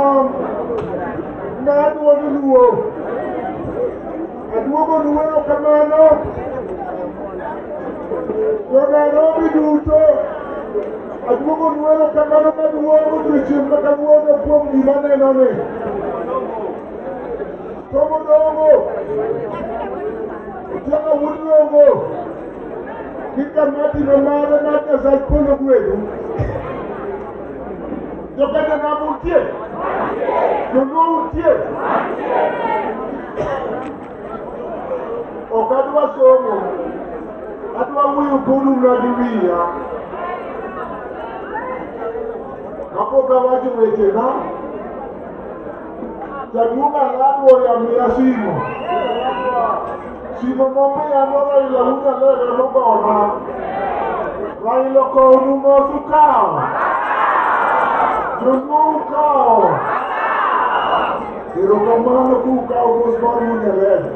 kom mar duond Luo. Aduogonu erokamano jo Nairobi duto. Aduogonu erokamano maduong' odiochieng' ma kawuono kuom gima nenoni. Tom Odongo, Otieno wuod Longo, gi kamati ma mare mar Nyasach polo gwedhu. Jokenya nam untie? Joluo untie? Ok adwa somo, adwa wuoyo kodu mana gi wiya. Kapok awacho wechena, jaduong' Aladwo omiya simo. Simo momiya no Raila wuod Alego nogona. Raila okownu mos ukawo. Joluo ukawo. Erokamano kukawo mos mar wuod Alego.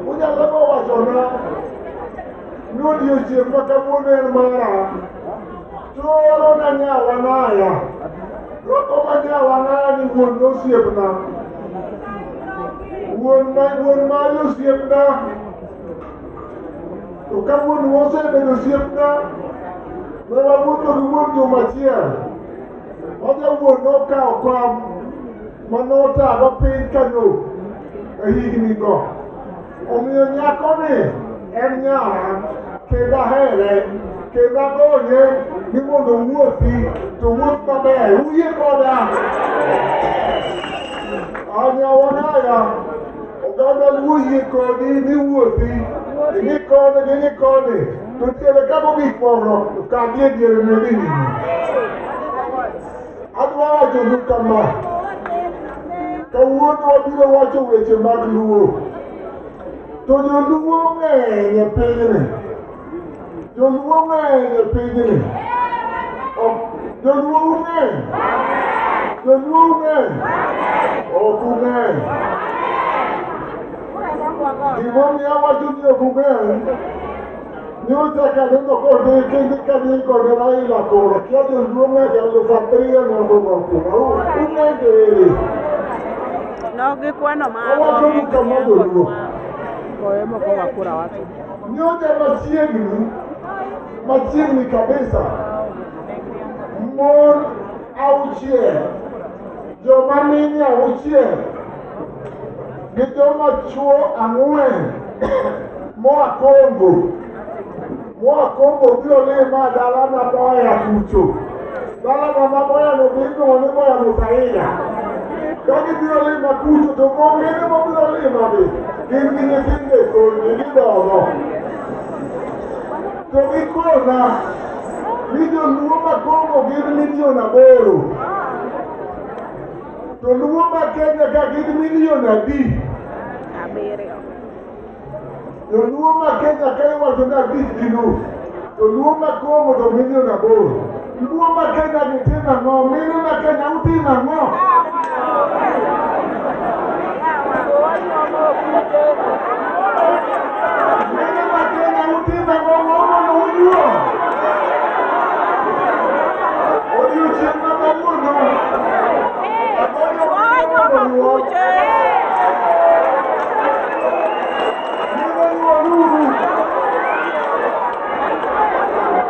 Wuod Alego owachona ni odiochieng' ma kawuono en mara. To orona nyawanaya. Rwako ma nyawanaya ni wuon osiepna. Wuon ma wuon mari osiepna. To ka wuon osebedo osiepna, ne wawuotho gi wuon juma achiel. Oja wuon nokawo kom manotago piny kanyo e higni go. Omiyo nyakoni en nyara kendo ahere kendo agonye ni mondo owuothi to owuoth maber. Uyie koda? Anyawanaya, oganda Luo oyie kodi ni wuothi, ing'i koni ging'i koni, to tiere ka mogik moro to kadhi e diere no idhi nyime. Adwa wachonu kama, kawuono wabiro wacho weche mag Luo. To joluo ng'eny e pinyni. Joluo ng'eny e pinyni. Joluo ung'eny? Joluo ung'eny? Ok ung'eny. Gimomiyo awacho ni ok ung'eny, nyocha kaneno kondiki ni kaniko ne Raila koro kia joluo ng'eny 7000 nogogo kura. Ung'eny to ere? Nogikwano mago. Awacho ni kama joluo. Goyo moko wa kura watu. Nyocha machiegni, machiegni kabisa, mon auchiel, joma mine auchiel gi joma chuo ang'wen moa Congo, moa Congo biro lima dalana Boya kucho. Dalana ma Boya no be iluongo ni Boya Musaia. Ka gibiro lima kucho to mongene mobiro lima gi gin gi nyithindo e korgi gidhodho. To gikona ni joluo ma Congo gin milion 8. To luo ma Kenya ka gin milion adi? 7. Joluo ma Kenya ka iwacho ni 5.5. To luo ma Congo to milion 8. Luo ma Kenya gi timo ang'o? Mine ma Kenya utimo ang'o? Mine ma Kenya utimo ang'o? Ng'o unyuol? Odiochieng' ma kawuono agonyo Wanyuomo nyuol. kuche. Mine nyuoluru.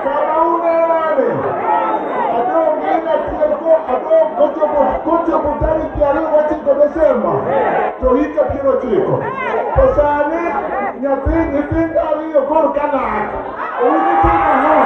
Kama unenani, adong' gi achiel ko adong' kochopo tarik 29 Desemba to hika 90. To sani nyathi nyithindo ariyo koro ka lak. Un itimo ang'o?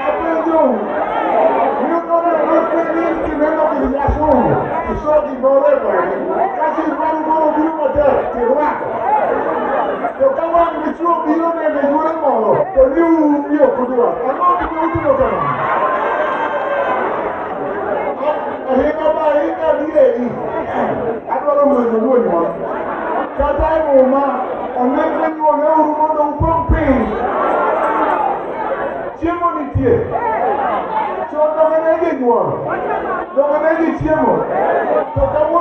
Apenjou, ni kineno gir jasungu, iso gimoro e dhogi, kasto irwako moro biro matek tirwako. To ka wang' dichuo biro neno yuore moro, to ni uwi ok udwar. Ang'o momiyo utimo kamano? Ahinya ba ahinya adieri. Adwaro mondo joluo nyuol. Kata e muma, ondik ni nyuolreuru mondo upong' piny. Chiemo nitie. Chon donge ne ji nyuol? Donge ne ji chiemo? To kawuono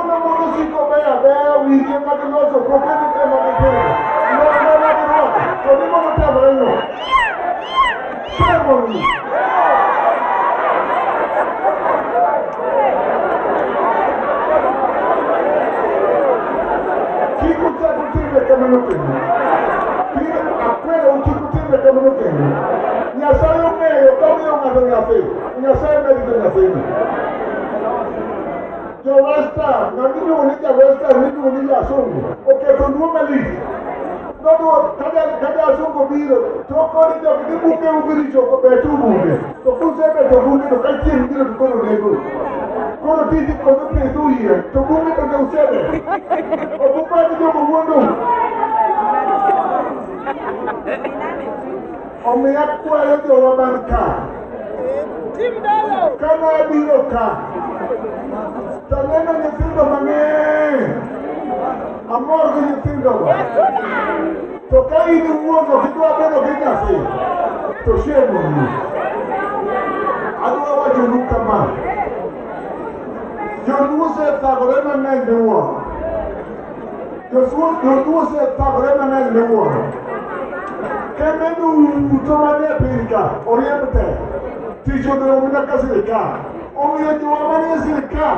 okete kama gipidho. Nono ma girwako, to ni mondo tamre no. Shame on you. Kik uchak utimbe kamano kendo. Kik akwerou kik utimbe kamano kendo. Nyasaye ong'eyo ka omiyo ng'ato nyathi, Nyasaye merito nyathino. Jo Western, ng'ama iluongo ni ja Western miluongo ni jasungu, oketho luo malich. Noduo ka jasungu biro, to koni jogi ni bunge ubiricho betu bunge. To kusebeto bunge to ka chieng' biro to koro nego. Koro tiji kono pidhu yien, to bunge to ne usebeto. Ok ubed joma wuondou. Omiyo akwayo jowa man ka. Kane abiro ka, to aneno nyithindo mang'eny. Amor gi nyithindogo. To ka in iwuon ok idwa bedo gi nyathi, to shame on you. Adwa wachonu kama. Joluo osethagore mang'eny miwuoro. Joluo osethagore mang'eny miwuoro. Kembe duto manie piny ka oriemb te. Tich odong' mana ka sirikal. Omiyo jowa manie sirikal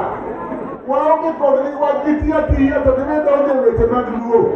waonge kodgi wach gitiyo atiya to gimed donjo e weche mag luo.